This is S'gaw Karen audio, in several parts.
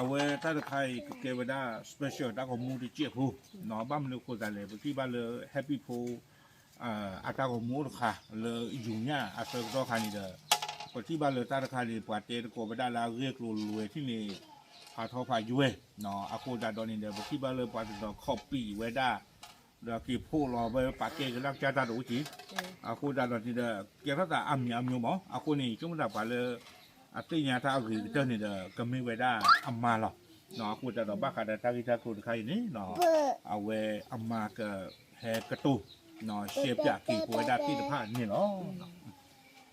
အဝဲတၢ်တခါအံၤကကဲဝဲဒၣ် special တၢ်ဂီၤမူတစဲးဖိ, ဘၣ်မနုၤအဃိသတးလဲၣ် ပထံၣ်ဘၣ်လၢ Happy ဖိ အတၢ်ဂီၤမူအိၣ်တခါ လၢယူၤညၣ်အဆၢကတီၢ်ခါန့ၣ်ဒီး ပထံၣ်ဘၣ်လၢတၢ်တခါန့ၣ် ပှၤတဲသကိးဝဲဒၣ်လၢအဂ့ၢ်အကျိၤလွဲၤထံၣ်န့ၣ် ဖးထီဖးယွဲၢ်, အဃိသတးဒီးန့ၣ်ဒီး ပထံၣ်ဘၣ်လၢပှၤတနီၤ copy ဝဲဒၣ် ဒီးက့ၤဖိးလီၤဝဲပာ်ကဲက့ၤလၢကစၢ်တၢ်တအိၣ်က့ၤ, အဃိသတးဒီးန့ၣ်ဒီး ကဲထီၣ်သးအါမံၤအါမံၤမး, အဃိန့ၣ် ယဆိကမိၣ်သးပှၤလၢ အသ့ၣ်ညါတၢ်အဂ့ၤကတၢၢ်န့ၣ်ဒီး ကမ့ၢ်ဝဲဒၣ်အမါလီၤ. အဃိသတးဒီးဘၣ်ဃးဒီးတၢ်ဂ့ၢ်တၢ်ကျိၤတခါအံၤန့ၣ် အဝဲအမါကဟဲကတိၤ ရှဲပၠးက့ၤပဝဲဒၣ်သ့ၣ်တဖၣ်န့ၣ်လီၤ.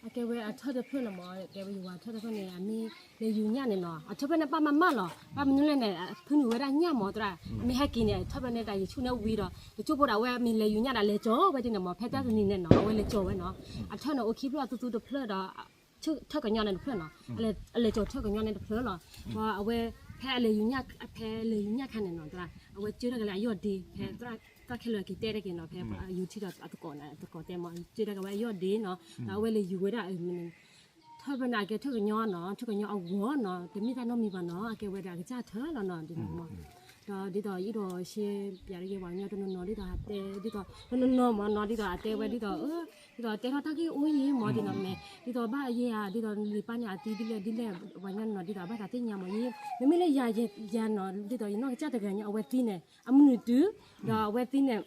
အကဲဝဲအထၢၣ်တဖျၢၣ်န့ၣ်မး, ကဲဝဲယဝၤထၢၣ်တဖျၢၣ်န့ၣ် အမ့ၢ်လၢယူၤညၣ်န့ၣ်နီၤ, အထၢၣ်ဖျၢၣ်န့ၣ်ပၢ်မၤမၢ်လီၤ, ဘၣ်မနုၤလဲၣ်န့ၣ် ဖုနုာ်ဝဲဒၣ်ညၣ်မးသရၣ်, အမ့ၢ်ဟဲက့ၤန့ၣ် အထၢၣ်ဖျၢၣ်န့ၣ်တၢ်ယဆိၣ်န့ၢ်ဝံၤဒီး တကၠိၢ်ဖိဒီးအဝဲမ့ၢ်လဲၤယူၤညၣ်ဒီးလဲၤကၠီၤဝဲဒ်န့ၣ်မး, ဖဲတၢ်တနံၤန့ၣ်နီၤ အဝဲလဲၤကၠီၤဝဲနီၤ, အထၢၣ်န့ၣ်အိၣ်ခံဖျၢၣ်အသူသူတဖျၢၣ်ဒီး ထၢၣ်ကညီန့ၣ်တဖျၢၣ်နီၤ, အလဲၤကၠီၤထၢၣ်ကညီန့ၣ်တဖျၢၣ်လီၤ, အဝဲ ဖဲအလဲၤယူၤညၣ် ဖဲလဲၤယူၤညၣ်ခါန့ၣ်နီၤ အဝဲကၢထီၣ်က့ၤလၢအယီၢ်ဒ့ ဖဲ သရၣ်ခဲလၢာ်က့ၤတဲတၢ်က့ၤနီၤ ဖဲယူၤထံဒီးအသကိးန့ၣ် သကိးတဲမး ကၢထီၣ်က့ၤဝဲအယီၢ်ဒ့နီၤ, ဒီးအဝဲလဲၤယူၤဝဲဒၣ် ထၢၣ်ဖျၢၣ်န့ၣ် အကဲထၢၣ်ကညီနီၤ, ထၢၣ်ကညီအဂီၤနီၤ, တမ့ၢ်တၢ်နီတမံၤဘၣ်နီၤ, အကဲဝဲဒၣ်အကစၢ်ထၢၣ်လီၤနီၤ ဒ်န့ၣ်မး, ဒီးဒ်သိးယအဲၣ်ဒိးရှဲပၠး ဒ်ယဝၤကညီတနီၤနီၤ ဒ်သိးတဲ ဒ်သိးတနီၤနီၤမးနီၤ ဒ်သိးအတဲဝဲဒ်သိး ဒ်သိးတဲထီၣ်တၢ်ဂ့ၢ်အိၣ်ယံၤမး ဒ်သိးမ့ၢ် ဒ်သိးဘၣ်ယဲဧါ ဒ်သိးလံာ်ပၢ်န့ၣ်အသံဒ်လဲၣ်ဒ်လဲၣ် ပှၤကညီနီၤ ဒ်သိးအဘၣ်သးသ့ၣ်ညါမးယဲ, မ့မ့ၢ်လၢယၤ ယၤနီၤ ဒ်သိးယနီၢ်ကစၢ်တဂၤညီ အဝဲသံန့ၣ် အမုၢ်နုာ်တုၤ ဒီးအဝဲသံန့ၣ်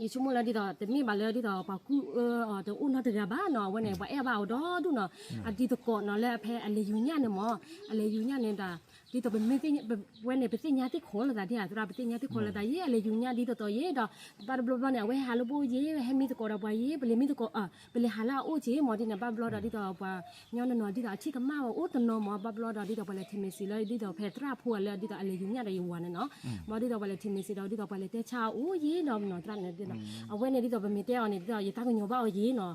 ယဆိကမိၣ်လၢဒ်သိး တမ့ၢ်ဘၣ်လၢဒ်သိးပှၤကူၣ်အၢအီၤတအိၣ်နီတဂၤဘၣ်နီၤ, အဝဲန့ၣ် ပှၤအဲၣ်ဘၣ်အီၤဒီဒူၣ်နီၤ, အဒ်သကိးနီၤ လၢအဖဲအလဲၤယူၤညၣ်န့ၣ်မး, အလဲၤယူၤညၣ်န့ၣ်ဒီး ဒ်သိးပမ့ၢ် ပဝဲန့ၣ် ပသ့ၣ်ညါသ့ၣ်ခိးလိာ်သးဒ်ဧါ သရၣ် ပသ့ၣ်ညါသ့ၣ်ခိးလိာ်သးယဲ အလဲၤယူၤညၣ်ဒ်သိးသိးယဲဒီး ဘၣ်တဘျီဘျီန့ၣ် အဝဲဟဲဟးလၢပအိၣ်ယဲ ဟဲမံသကိးဒီးပှၤယဲ ပလဲၤမံသကိး ပလဲၤဟးလၢအအိၣ်က့ၤမး ဒ်န့ၣ် ဘၣ်ဘျီဒီးဒ်သိးပှၤညီနီၤနီၤ ဒ်သိးအထံၣ်ကမၣ်ဝဲအိၣ်တနီၤမး ဘၣ်ဘျီဒီးဒ်သိးပှၤလဲၤထံးမ့ၢ်စံးလၢ ဒ်သိးဖဲသရၣ်ဖိအလၢ ဒ်သိးအလဲၤယူၤညၣ်ဒီးယဝၤန့ၣ်နီၤ, မ့ၢ်ဒ်သိးပှၤလဲၤထံးမ့ၢ်စံးဒီး ဒ်သိးပှၤလဲၤတဲဆါအီၤအိၣ်ယဲနီၤ နီၤသရၣ်န့ၣ် ဒ်သိး အဝဲန့ၣ်ဒ်သိးပမ့ၢ်တဲအီၤန့ၣ် ဒ်သိးယသးကညီၤဘၣ်အီၤယဲနီၤ,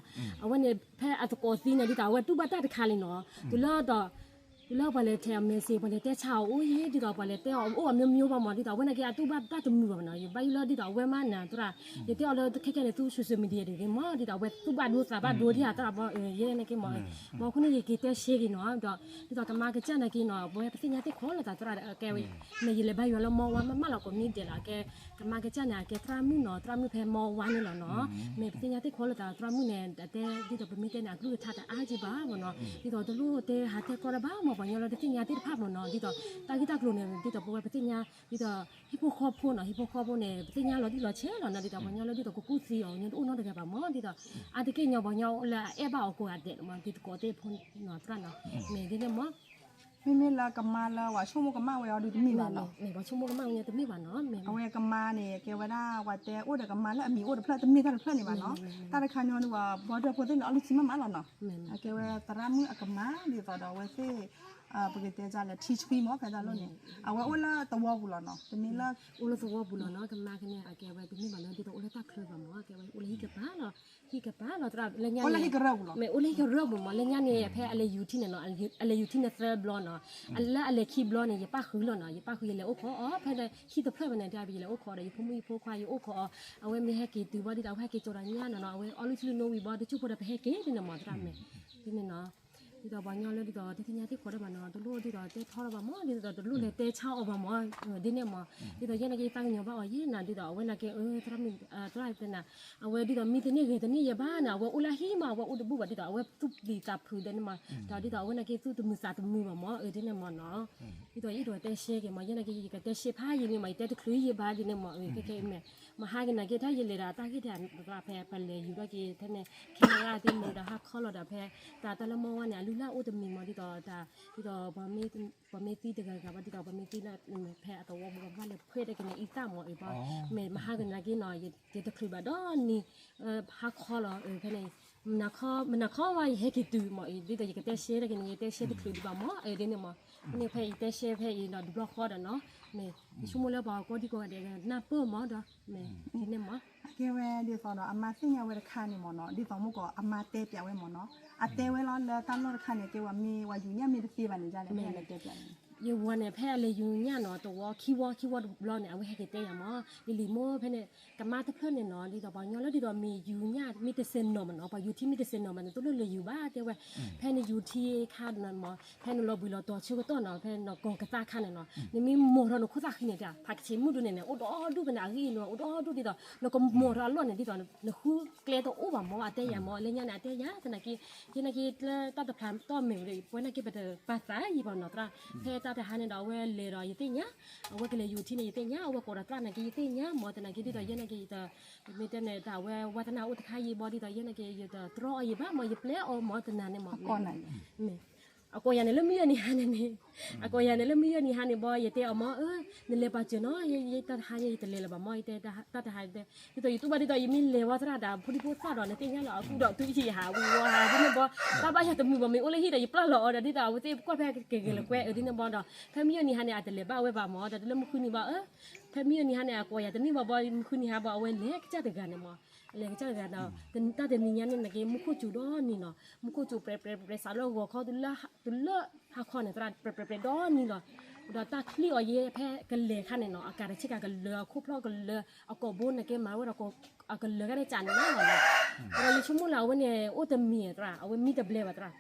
အဝဲန့ၣ်ဖဲအသကိးသံန့ၣ် ဒ်သိးအဝဲတူၢ်ဘၣ်တၢ်တခါလံနီၤ, တုၤလၢဒီး တုၤလၢပှၤလဲၤထံးအီၤမ့ၢ်စံး ပှၤလဲၤတဲဆါအီၤအိၣ်ယဲ ဒ်သိးပှၤလဲၤတဲအီၤအိၣ်အမျိုးမျိုးဘၣ်မး ဒ်သိးအဝဲန့ၣ်က့ၤအတူၢ်ဘၣ်တၢ်တမုာ်ဘၣ်နီၤ, ယဘၣ်ယိၣ်လၢဒ်သိးအဝဲမးန့ၣ်သရၣ်, ယတဲအီၤလၢခဲကဲန့ၣ် သူ social media ဒ်န့ၣ်မး ဒ်သိးအဝဲသူၣ်ဘၣ်ဒိသးဘၣ်ဒိဒ်ဧါသရၣ်ဘီ ယဲန့ၣ်က့ၤမး, မ့ၢ်အဃိန့ၣ် ယက့ၤတဲရှဲက့ၤနီၤ ဒီး ဒ်သိးကမါကစၢ်နာ်က့ၤနီၤ ပဝဲပသ့ၣ်ညါသ့ၣ်ခိးလိာ်သးသရၣ်ဒီး ကဲဝဲ မ့ၢ်ယလဲၤဘါယွၤလၢမီဝါမးမးလီၤ ကိးမံၤဒဲးလီၤ ကဲ ကမါကစၢ်န့ၣ် အကဲသရၣ်မုၣ်နီၤ သရၣ်မုၣ်ဖဲမီဝါန့ၣ်လီၤနီၤ, မ့ၢ်ပသ့ၣ်ညါသ့ၣ်ခိးလိာ်သးသရၣ်မုၣ်န့ၣ် အတဲ ဒ်သိးပမ့ၢ်တဲန့ၣ် အကလုၢ်ကထါတအါက့ၤဘၣ်မးနီၤ, ဒ်သိးတလိၣ်တဲဟးတဲကီတၢ်ဘၣ်မး ပှၤညီလၢတသ့ၣ်ညါသ့ၣ်တဖၣ်မးနီၤ ဒ်သိး တၢ်ဂ့ၢ်တၢ်ကျိၤန့ၣ် ဒ်သိးပဝဲပသ့ၣ်ညါ ဒ်သိး ဟံၣ်ဖိဃီဖိနီၤ ဟံၣ်ဖိဃီဖိန့ၣ် ပသ့ၣ်ညါလီၤတံၢ်လီၤဆဲးလီၤနီၤ ဒ်သိးပှၤညီလၢဒ်သိးကကူၣ်သံအီၤ ညီတအိၣ်နီတဂၤဘၣ်မး ဒ်သိး အါတက့ၢ်ညီပှၤညီလၢအအဲၣ်ဘၣ်အီၤကိးဂၤဒဲးမး ဒ်သကိးသ့ၣ်ဖိနီၤ သရၣ်နီၤ, မ့ၢ်ဒ်န့ၣ်မး မ့မ့ၢ်လၢကမါလၢပှၤဆိကမိၣ်ကမၣ်ဝဲအီၤဒုးတမ့ၢ်ဘၣ်နီၤ, မ့ၢ်ပှၤဆိကမိၣ်ကမၣ်ဝဲတမ့ၢ်ဘၣ်နီၤ, မ့ၢ် အဝဲကမါန့ၣ် ကဲဝဲဒၣ်ပှၤတဲအိၣ်ဒီးကမါလၢအမံၤအိၣ်တဖျၢၣ် တမ့ၢ်တၢ်တဖျၢၣ်န့ၣ်ဘၣ်နီၤ, တၢ်တခါညီန့ၣ် ပှၤဘီဒၢဖိသ့ၣ်န့ၣ် အီလုၢ်ဆံမးမးလီၤနီၤ, အကဲဝဲသရၣ်မုၣ်အကမါ ဒ်သိးဒီးအဝဲသ့ၣ် ပကတဲဒ်လဲၣ် ထံဆှံမး ဖဲတၢ်လီၢ်န့ၣ် အဝဲအိၣ်လၢသဝီပူၤလီၤနီၤ, တမ့ၢ်လၢ အိၣ်လၢသဝီပူၤလီၤနီၤ, ကမါကန့ၣ် အကဲဝဲတမ့ၢ်ဘၣ်လၢဒ်သိးအိၣ်လၢတၢ်ချၢဘၣ်မး အကဲဝဲအိၣ်လၢဟံၣ်ကပၤလီၤ, ဟံၣ်ကပၤလီၤ သရၣ် လၢညါန့ၣ် မ့ၢ်အိၣ်လၢဟံၣ်ကရၢၢ်ပူၤမး လၢညါန့ၣ် ဖဲအလဲၤယူၤထံန့ၣ်နီၤ, အလဲၤယူၤထံန့ၣ်သၢဘျီနီၤ, လၢအလဲၤခံဘျီန့ၣ် ယပၣ်ဃုာ်လီၤနီၤ, ယပၣ်ဃုာ်ယလဲၤအိၣ်ခိးအီၤ ဖဲလၢဟံၣ်တဖျၢၣ်ဖဲန့ၣ် ယလဲၤအိၣ်ခိးဒီး ယဖိမုၣ်ယဖိခွါယအိၣ်ခိးအီၤ, အဝဲမ့ၢ်ဟဲက့ၤတုၤဘၣ်ဒ်သိး အဝဲဟဲက့ၤကၠီၤဒီးညၣ်နီၤနီၤ, အဝဲအီလုၢ်ဆံလုၢ်နိဝံၤဘၣ် တကၠိၢ်ဖိဒီးပဟဲက့ၤဒ်န့ၣ်မး သရၣ်မ့ၢ် ဒ်န့ၣ်နီၤ ဒ်သိးပှၤညီလၢဒ်သိးတသ့ၣ်ညါသ့ၣ်ခိးတၢ်ဘၣ်နီၤ, တလိၣ်ဒ်သိးတဲထီၣ်တၢ်ဘၣ်မး ဒ်သိးတလိၣ်လဲၤတဲဆါအီၤဘၣ်မး, ဒ်န့ၣ်မး, ဒ်သိးယဲန့ၣ်က့ၤသးကညီၤဘၣ်အီၤယဲနီၤ, ဒ်သိးအဝဲန့ၣ်က့ၤ သရၣ်မုၣ် သရၣ်တဲနၤ, အဝဲဒ်သိးမံတန့ၢ်ဂဲၤတန့ၢ်ယဲဘၣ်န့ၣ် အဝဲအိၣ်လၢဟံၣ်မး အဝဲအိၣ်တဘူၣ်ဘၣ် ဒ်သိးအဝဲသူၣ်ပျံၤသးဖုးဒ်န့ၣ်မး, ဒီးဒ်သိးအဝဲန့ၣ်က့ၤသူၣ်တမုာ်သးတမုာ်ဘၣ်မး ဒ်န့ၣ်မးနီၤ, ဒ်သိးယအဲၣ်ဒိးတဲရှဲက့ၤမး ယဲန့ၣ်က့ၤ ယကတဲရှဲဖးယံာ်န့ၣ်မး ယတဲတချုးယံာ်ဘၣ်ဒ်န့ၣ်မး ခဲကဲမ့ၢ် မဟါက့ၤန့ၣ်က့ၤ တၢ်ယလဲၤဒီးတၢ်ဂ့ၢ်တၢ်ဖဲပလဲၤယူၤထီၣ်က့ၤ ထဲန့ၣ် ခဲန့ၣ် တမ့ၢ်ဒီးဟးခီလီၤဒီးဖဲ တၢ်တၢ်လၢမီဝါန့ၣ် အလုၢ်လၢ်အိၣ်တမံၤမး ဒ်သိး ဒ်သိး ပှၤမ့ၢ်သံတဂၤဂၤဘၣ် ဒ်သိးပှၤမ့ၢ်သံလၢ ဖဲအသဝီပူၤဘၣ် ဘၣ်လဲၤဖှဲၣ်တက့ၤန့ၣ် အံသၣ်မးအံၤဘၣ်, မ့ၢ်မဟါက့ၤန့ၣ်က့ၤနီၤ ယတချုးဘၣ်ဒီးန့ၣ် ဟးခီလီၤ ဖဲန့ၣ် မနၤခီဝဲ ယဟဲက့ၤတုၤမးအံၤ ဒ်သိးယကတဲရှဲတက့ၤန့ၣ် ယတဲရှဲတချုးဒံးဘၣ်မး ဒ်န့ၣ်မး, ဖဲယတဲရှဲဖဲအံၤဒီးတဘျီဃီဒီးနီၤ, မ့ၢ် ယဆိကမိၣ်လၢပှၤကိးဒံကိးဂၤဒဲး နၢ်ပၢၢ်မးဒီး မ့ၢ် ဒ်န့ၣ်မး, အကဲဝဲဒ်သိးဒီး အမါသ့ၣ်ညါဝဲတခါန့ၣ်မးနီၤ ဒ်သိးမ့ၢ်ကီး အမါတဲပျးဝဲမးနီၤ အတဲဝဲလီၤလၢတၢ်လီၢ်တခါန့ၣ် ကဲဝဲမ့ၢ်ဝဲယူၤညၣ်မ့ၢ်တသ့ဘၣ်န့ၣ် ဒ်လဲၣ် မ့ၢ်တဲပျးန့ၣ် ယဝၤန့ၣ် ဖဲအလဲၤယူၤညၣ်နီၤ တဝီခံဝီခံဝီတဘျီန့ၣ် အဝဲဟဲက့ၤတဲယၤမၢ် လံၤလံၤမိၢ် ဖဲန့ၣ် ကမါတဖျၢၣ်န့ၣ်နီၤ ဒ်သိးပှၤကညီလၢဒ်သိးမ့ၢ်ယူၤညၣ် မ့ၢ်တစဲးနီၤမၢ်နီၤ ပှၤယူၤထံမ့ၢ်တစဲးနီၤမၢ်န့ၣ် တလိၣ်လဲၤယူၤဘၣ်တဲဝဲ, ဖဲနယူၤထံခါနီၤမၢ် ဖဲနလီၤဘှံးလီၤတီၤဆၢကတီၢ်နီၤ ဖဲနကိးကသၣ်ခါန့ၣ်နီၤ နမ့ၢ်မိၢ်ထီၣ်နခိၣ်သၣ်ဃံန့ၣ် ဖးကဆံးမုၢ်ဒိၣ်န့ၣ်န့ၣ် အိၣ်ဒီဒူၣ်ဖဲန့ၣ်အဂံၢ်န့ၣ် အိၣ်ဒီဒူၣ်ဒ်သိး နကမိၢ်ထီၣ်အလီၢ်န့ၣ် ဒ်သိး နဃုကျဲတအိၣ်ဘၣ်မၢ် အတဲယၤမၢ် လၢညါန့ၣ် အတဲယၤ သနာ်က့ ယဲနာ်က့ လၢတၢ်တဖျးတီၢ်မဲာ်ဝဲ ပဝဲနာ်က့ ပတပာ်သးယံၤဘၣ်နီၤသရၣ် ဖဲတၢ်တဟါန့ၣ်ဒီး အဝဲလဲၤဒီးယသ့ၣ်ညါ အဝဲကလဲၤယူၤထံန့ၣ် ယသ့ၣ်ညါ အဝဲကိးဒီးသရၣ်နာ်က့ ယသ့ၣ်ညါမၢ် သနာ်က့ ဒ်သိးယဲနာ်က့ ယတ မ့ၢ်တဲန့ၣ် တၢ်အဝဲဝါသနာအိၣ်တခါယံၤဘၣ် ဒ်သိးယဲနာ်က့ ယတတြီအီၤယံၤဘၣ်မၢ် ယပျဲအီၤမၢ် တနၤန့ၣ်မၢ် အကိးယၤန့ၣ်လၢမုၢ်ယဲၢ်နံၤဟါန့ၣ်န့ၣ် အကိးယၤန့ၣ်လၢမုၢ်ယဲၢ်နံၤဟါန့ၣ်ဘၣ် ယတဲအီၤမၢ် အၢ နလဲၤပာ်စၢၤနီၤ ယတၢ်တဟါန့ၣ် ယတလဲၤလၢၤဘၣ်မၢ် ယတဲတၢ်တဟါ ဒ်သိးယတူၢ်ဘၣ်ဒ်သိး ယမ့ၢ်လဲၤဝဲသရၣ်ဒီး ဖိဒံဖိသၣ်ဒီး နသ့ၣ်ညါလီၤ အကူဒီးတုၤယဟးဝံၤဝီဟးဒ်န့ၣ်ဘၣ် တၢ်ဘၣ်ယၤတမုာ်ဘၣ် မ့ၢ်အိၣ်လၢဟံၣ်ဒီး ယပျၢ်လီၤအီၤဒီး ဒ်သိးအဝဲသ့ၣ်ကွၢ်ဖဲကဂဲၤလိာ်ကွဲ အၢဒ်န့ၣ်ဘၣ်ဒီး ဖဲမုၢ်ယဲၢ်နံၤဟါန့ၣ် အတလဲၤဘၣ်ဝဲဘၣ်မၢ် ဒီးတလၢမုၢ်ဃုနံၤဘၣ် အၢ ဖဲမုၢ်ယဲၢ်နံၤဟါန့ၣ် အကိးယၤတန့ၢ်ဘၣ်ဘၣ် မုၢ်ဃုနံၤဟါဘၣ် အဝဲလဲၤကစၢ်တဂၤန့ၣ်မၢ် အလဲၤကစၢ်တဂၤဒီး တၢ်တနံၤညါန့ၣ် နာ်က့ မူခိၣ်စူၤဒီနံၤနီၤ မူခိၣ်စူၤပြဲပြဲပြဲ စးလၢဂီၤခီ တုၤလၢဟါခီန့ၣ် သရၣ် ပြဲပြဲပြဲဒီနံၤလီၤ ဒီးတၢ်ချံၣ်အီၤယဲ ဖဲကလဲၤခါန့ၣ်နီၤ အကၤတဆ့ကၤကလၢၤ အခိၣ်ဖျီၣ်ကလၢၤ အကိာ်ဘိနာ်က့ မၤဝဲဒီး အကလၢၤကါန့ၣ် ကးန့ၣ်လီၤ ဒီးယဆိကမိၣ်လၢအဝဲန့ၣ် အိၣ်တမံၤသရၣ် အဝဲမံတဘျဲဘၣ်သရၣ်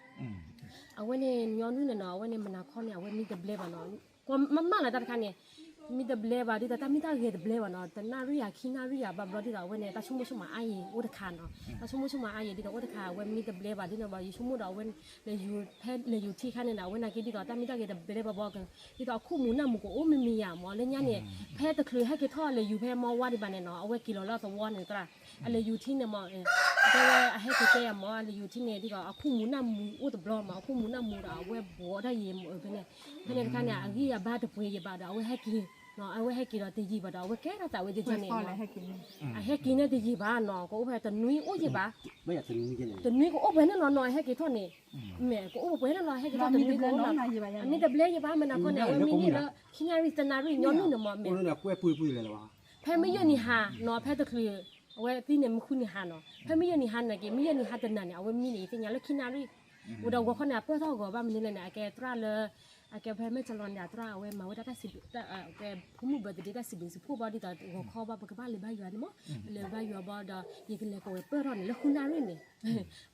အဝဲန့ၣ် ညီနုၢ်န့ၣ်နီၤ အဝဲန့ၣ် မနၤခီန့ၣ် အဝဲမံတဘျဲဘၣ်နီၤ ကွၢ်မးမးလၢတၢ်တခါန့ၣ် မံတဘျဲဘၣ် ဒ်သိးတၢ်မံတၢ်ဂဲၤတဘျဲဘၣ်နီၤ တနၣ်ရံၣ်ဧါ ခံနၣ်ရံၣ်ဧါ ဘၣ်ဘျီဒ်သိး အဝဲန့ၣ် တၢ်ဆိကမိၣ်ဆိကမးအါယံၤ အိၣ်တခါနီၤ တၢ်ဆိကမိၣ်ဆိကမးအါယံၤ ဒ်သိးအိၣ်တခါ အဝဲမံတဘျဲဘၣ် ဒ်န့ၣ်ဘၣ် ယဆိကမိၣ်ဒီး အဝဲ လဲၤယူၤ ဖဲလဲၤယူၤထံခါန့ၣ်နီၤ အဝဲနာ်က့ ဒ်သိးတၢ်မံတၢ်ဂဲၤတဘျဲဘၣ်ဘၣ် ဒ်သိးအခိၣ်မူၤနၢ်မူၤကအိၣ်မံမံယၤမၢ် လၢညါန့ၣ် ဖဲတချုးဟဲက့ၤထီၣ်လဲၤယူၤ ဖဲမီဝါဒံးဘၣ်န့ၣ်နီၤ အဝဲက့ၤလီၤလၢသဝီန့ၣ်သရၣ် အလဲၤယူၤထံန့ၣ်မၢ် တဲဝဲအဟဲက့ၤတဲယၤမၢ် အလဲၤယူၤထံန့ၣ် ဒ်သိးအခိၣ်မူၤနၢ်မူၤအိၣ်တဘျီမၢ် အခိၣ်မူၤနၢ်မူၤဒီး အဝဲဘှီးတၢ်ယံၤမၢ် အၢ ဖဲန့ၣ် ဖဲန့ၣ်တခါန့ၣ် အဂံၢ်အဘါတပှဲၤယံၤဘၣ်ဒီး အဝဲဟဲက့ၤ အဝဲဟဲက့ၤဒီးတယံာ်ဘၣ်ဒီး အဝဲကဲထီၣ်သးဝဲကဲန့ၣ် အဟဲက့ၤန့ၣ်တယံာ်ဘၣ်နီၤ ကအိၣ်ဖဲတနွံအိၣ်ယံၤဘၣ် တနွံကအိၣ်ပှဲၤန့ၣ်လီၤနီၤ အဟဲက့ၤထီၣ်န့ၣ် မ့ၢ်ကအိၣ်ပှဲၤန့ၣ်လီၤ ဟဲက့ၤထီၣ်တနွံ အမံတဘျဲယံၤဘၣ် မ့ၢ်နၤခီန့ၣ် အဝဲမံန့ၢ်လၢ ခံနၣ်ရံၣ် တနၣ်ရံၣ် ညီနုၢ်န့ၣ်မၢ် မ့ၢ် ဖဲမုၢ်ယဲၢ်နံၤဟါနီၤ ဖဲတချုး အဝဲသံန့ၣ် မုၢ်ဃုနံၤဟါနီၤ ဖဲမုၢ်ယဲၢ်နံၤဟါန့ၣ်က့ၤ မုၢ်ယဲၢ်နံၤဟါတနၤန့ၣ် အဝဲမံန့ၣ် ယသ့ၣ်ညါလၢခံနၣ်ရံၣ် အိၣ်ဒီးဂီၤခီန့ၣ် အပၢၢ်ထီၣ်ဂီၤဘၣ်မနုၤလဲၣ်န့ၣ် အကဲသရၣ်လၢ အကဲဖဲမဲၢ်ကလီန့ၣ် အသရၣ်အဝဲမၤဝဲဒၣ်တၢ်စံးဘျုး ကဲဖိမုၣ်ဘၢသဒ့တၢ်စံးဘျုးစံးဖှိၣ်ဘၣ်ဒ်သိး ဂီၤခီဘၣ် ပကဘၣ်လဲၤဘါယွၤန့ၣ်မၢ် လဲၤဘါယွၤဘၣ်ဒီး ယကလဲၤကိးဝဲပၢၢ်ထီၣ်န့ၣ် လၢဃုနၣ်ရံၣ်န့ၣ်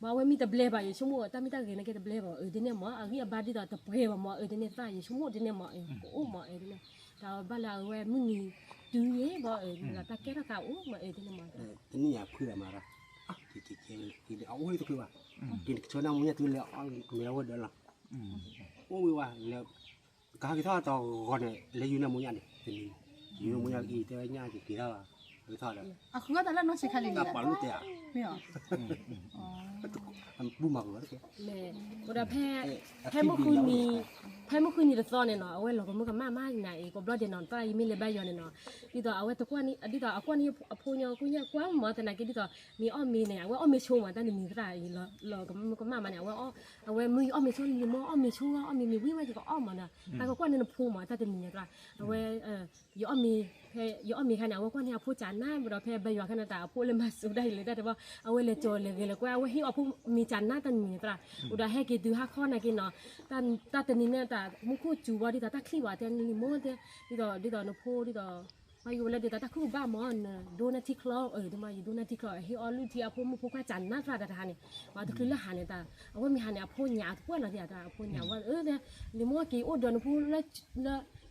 မ့ၢ်အဝဲမံတဘျဲဘၣ် ယဆိကမိၣ် တၢ်မံတၢ်ဂဲၤန့ၣ်က့ၤတဘျဲဘၣ် အၢ ဒ်န့ၣ်မၢ် အဂံၢ်အဘါဒ်သိးတပှဲၤဘၣ်မၢ် အၢ ဒ်န့ၣ်သရၣ် ယဆိကမိၣ်ဒ်န့ၣ်မၢ် ကအိၣ်မၢ် အၢ ဒ်န့ၣ် ဒီးဘၣ်လၢအဝဲမုၢ်နံၤတုၤယံၤဘၣ် အၢ တၢ်ကဲထီၣ်သးအိၣ်မၢ် အၢ ဒ်န့ၣ်မၢ် တနံၣ်ညါဖုးမၤရၢ ကဲကဲကဲ အအိၣ်လၢတချုးဘၣ် ကဲနကဆၢနၢ်မူညါတုၤလဲၤအီၣ်မဲာ်ဝဲဒၢးလီၤ အိၣ်ဝံၤဝဲ ကဟဲက့ၤထီၣ်တဂီၤန့ၣ် လဲၤယူၤနၢ်မူညါန့ၣ် တနံၤ ယူၤနၢ်မူညါအံၤ တဲဝဲညါက့ၤက့ၤထီၣ် က့ၤထီၣ်ဒီး အဃုသးလၢနီၢ်ဆံးခါလံ တၢ်ပာ်လူၢ်တဲဧါ မ့ၢ် ဘူၣ်မၤကဝဲတက့ၢ် အိၣ်ဒီးဖဲ ဖဲမုၢ်ဃုနံၤ ဖဲမုၢ်ဃုနံၤတသီန့ၣ်နီၤ အဝဲလီၤကမၢကမၣ်မးနၤအံၤ ကိးဘျီဒဲးနီၤ တၢ်ယမ့ၢ်လဲၤဘါယွၤန့ၣ်နီၤ ဒ်သိးအဝဲတကွၢ်န့ၣ် ဒ်သိးအကွၢ်န့ၣ်အဖိညီကွၢ်ညါကွၢ်မၢ် သနာ်က့ဒ်သိး မ့ၢ်အီၣ်မ့ၤန့ၣ် အဝဲအီၣ်မ့ၤဆိမၢ် တၢ်တနံၤသရၣ်အံၤ လီၤကမၢကမၣ်မးန့ၣ် အဝဲ အဝဲမ့ၢ်ယအီၣ်မ့ၤဆိလံမၢ် အီၣ်မ့ၤဆိ အီၣ်မ့ၤမ့ၢ်ဝံၤမး ယကအီၣ်မၢ်ဒီး တၢ်ကကွၢ်န့ၣ်နဖိမၢ် တၢ်တနံၤန့ၣ်သရၣ် အဝဲ ယအီၣ်မ့ၤ ဖဲယအီၣ်မ့ၤခါန့ၣ် အဝဲကွၢ်န့ၢ်အဖိကၢ်နါ ဒီးဖဲဘါယွၤခါန့ၣ် တၢ်အဖိလၢမၤစၢၤဒၣ်ယၤလၢတၢ်တဘီ အဝဲလဲၤကၠီၤလဲၤဂဲၤလဲၤကွဲ အဝဲဟ့ၣ်အီၤဖိမ့ၤကၢ်နါတၢ်တနံၤန့ၣ်သရၣ် အိၣ်ဒီးဟဲက့ၤတုၤဟါခီနာ်က့နီၤ တၢ်တနံၤန့ၣ် တၢ်မူခိၣ်စူၤဝဲဒ်သိးတၢ်ချံၣ်ဝဲတဲလံမၢ်တဲ ဒ်သိးဒ်သိးနဖိဒ်သိး ဘၣ်ယိၣ်ဝဲလၢဒ်သိးတၢ်ခုၣ်ကဘၣ်မၢ် နဒိနၢ်ထံချီ အၢ ဒ်မၢ် ယဒိနၢ်ထံချီ ဟ့ၣ်အီၣ်လုၢ်ထံအဖိမုၣ်ဖိခွါကၢ်နါသရၣ်တၢ်တဟါန့ၣ် မ့ၢ်တချုးလၢဟါန့ၣ်တၢ် အဝဲမ့ၢ်ဟါန့ၣ် အဖိညၣ်အတပှၢ်နီၤ တၢ်အဖိညၣ်ဝဲ အၢ လံမၢ် က့ၤအိၣ်ဒီးနဖိလၢ လၢ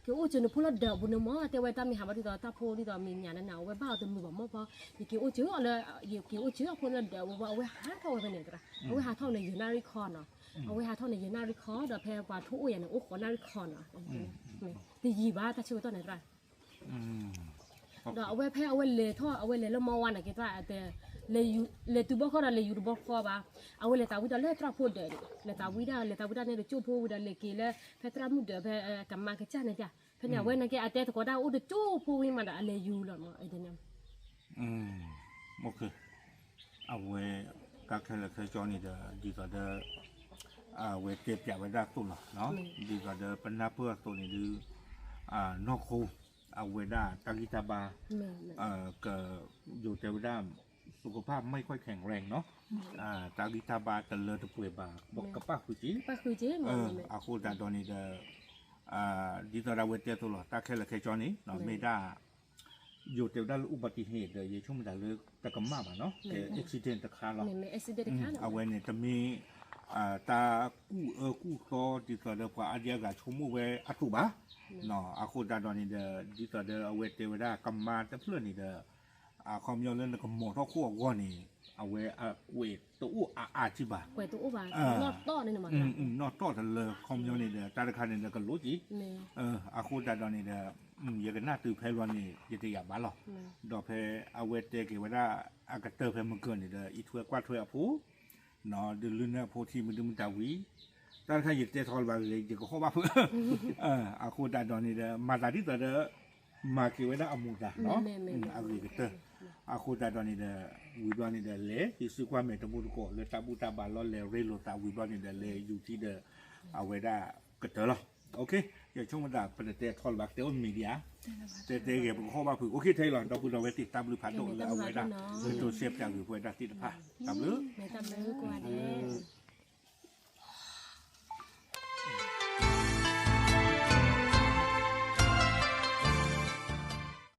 က့ၤအိၣ်စၢၤနဖိလၢဒၢးအပူၤန့ၣ်မၢ် တဲဝဲတၢ်မ့ၢ်ဟးဘၣ်ဒ်သိးတၢ်ဖိဒ်သိးမ့ၢ်ညၣ်န့ၣ် အဝဲဘၣ်အီၤတမုာ်ဘၣ်မၢ်ဖီ ယက့ၤအိၣ်စၢၤအီၤလၢ ယက့ၤအိၣ်စၢၤအဖိလၢဒၢးအပူၤ အဝဲဟးထီၣ်ဝဲဖဲန့ၣ်တရၣ် အဝဲဟးထီၣ်န့ၣ်ယနၣ်ရံၣ်ခီနီၤ အဝဲဟးထီၣ်န့ၣ်ယနၣ်ရံၣ်ခီ ဒီးဖဲပှၤထိၣ်အိၣ်ယၤန့ၣ် အိၣ်ဃိးနၣ်ရံၣ်ခီနီၤ တယံာ်ဘၣ်တၢ်ဆၢကတီၢ်န့ၣ်တရၣ် ဒီးအဝဲဖဲအဝဲလဲၤထီၣ် အဝဲလဲၤလၢမီဝါန့ၣ်က့ၤသရၣ် လဲၤတုၤဘီဃီဒီးလဲၤယူၤတဘီဃီဘၣ် အဝဲလဲၤသးဝံၣ်ဒီးလၢသရၣ်ဖိဒၢးန့ၣ် လဲၤသးဝံၣ်ဒၣ် လဲၤသးဝံၣ်ဒၣ်န့ၣ်တကၠိၢ်ဖိဝံၤဒီးလဲၤက့ၤလၢ ဖဲသရၣ်မုၣ်ဒၢးဖဲ ကမၤကစၢ်န့ၣ်တၢ် ဖဲန့ၣ် အဝဲန့ၣ်က့ၤအတဲသကိးတၢ်အိၣ်တကၠိၢ်ဖိဝံၤမးဒီးအလဲၤယူၤလီၤမၢ် အဝဲ တၢ်ခဲလၢာ်ခဲဆ့န့ၣ်ဒီး ဒ်သိးဒီး အဝဲတဲပျးဝဲဒၣ်အသိးလီၤ ဒ်သိးဒီးပနၢ်ပၢၢ်အသိးန့ၣ်ဒုး နီၢ်ခိ အဝဲဒၣ်တၢ်ဂံၢ်တၢ်ဘါ က ယိၤတဲဝဲဒၣ် သုးကဖၣ်မ့ၢ်ခွဲၣ်ခဲၣ်ရဲၣ်နီၤ တၢ်ဂံၢ်တၢ်ဘါတလၢတပှဲၤဘၣ် ကပၣ်ဃုာ်က့ၤ အဃိသတးဒီးန့ၣ်ဒီး ဒ်သိးဒီးအဝဲတဲသိးလီၤ တၢ်ခဲလၢာ်ခဲဆ့န့ၣ် မ့ၢ်ဒၣ် ယိၤတဲဝဲဒၣ်လၢ อุบัติเหตุ ဒီး ယဆိကမိၣ်တၢ်လၢတကမၣ်ဘၣ်နီၤ ကဲ accident တခါလီၤ. အဝဲန့ၣ်တမ့ၢ် တၢ်ကူၣ်အၢကူၣ်သီဒ်သိးဒီးပှၤအါဒံအါဂၤဆိကမိၣ်ဝဲအသိးဘၣ်. အဃိသတးဒီးန့ၣ်ဒီး ဒ်သိးဒီးအဝဲတဲဝဲဒၣ်ကမါတဖျၢၣ်န့ၣ်ဒီး အခီပညီလၢနကမီၤထီၣ်ခိၣ်အဂီၢ်န့ၣ် အဝဲအကွဲးတအိၣ်အါအါကံဘၣ် နီၢ်တီၢ်တလၢ ခီပညီန့ၣ်ဒီး တၢ်တခါန့ၣ်ဒီး ကလိက့ၤ အဃိသတးဒီးန့ၣ်ဒီး ယကနၣ်တုၤဖဲလီၤန့ၣ် ယတယာ်ဘၣ်လီၤ. ဒီးဖဲအဝဲတဲက့ၤဝဲဒၣ် အကတၢၢ်ဖဲမကၢၢ်န့ၣ်ဒီး အံးထွဲကွၢ်ထွဲအဖိ ဒုးလုၢ်နၢ်အဖိထံ မဒုမတၤဝံၤ တၢ်တခါယတဲထီၣ်လၢၤဘၣ်ဂ့ၤ ယကဟီၣ်ဘၣ်ဖုး အဃိသတးဒီးန့ၣ်ဒီး မၤသးဒ်သိးဒီး မၤက့ၤဝဲဒၣ်အမိၢ်တၢ်နီၤ အဂ့ၤကတၢၢ် အဃိသတးဒီးန့ၣ်ဒီး ဝံၤဘျီန့ၣ်ဒီး လဲၤဟံးစုကွၢ်မဲာ်တမူတကိးလၢတၢ်ဘူၣ်တၢ်ဘါလီၤ လဲၤရ့လိာ်သးဝံၤဘျီန့ၣ်ဒီး လဲၤယူၤထံဒီး အဝဲဒၣ်ကတၢၢ်လီၤ. ယဆိကမိၣ်သး ပတတဲထီၣ်လၢၤဘၣ် ကတဲအိၣ် media တဲတဲဂ့ၤ ပကဟီၣ်ဘၣ်ဖုး okay ထဲအံၤလီၤ ဒီပုၢ်ဒီဝဲၢ်သ့ၣ် တၢ်ဘျုးဖးဒိၣ်လၢအဝဲဒၣ် ကတိၤစဲးပၠးဂ့ၤပဝဲဒၣ်သ့ၣ်တဖၣ် တၢ်ဘျုး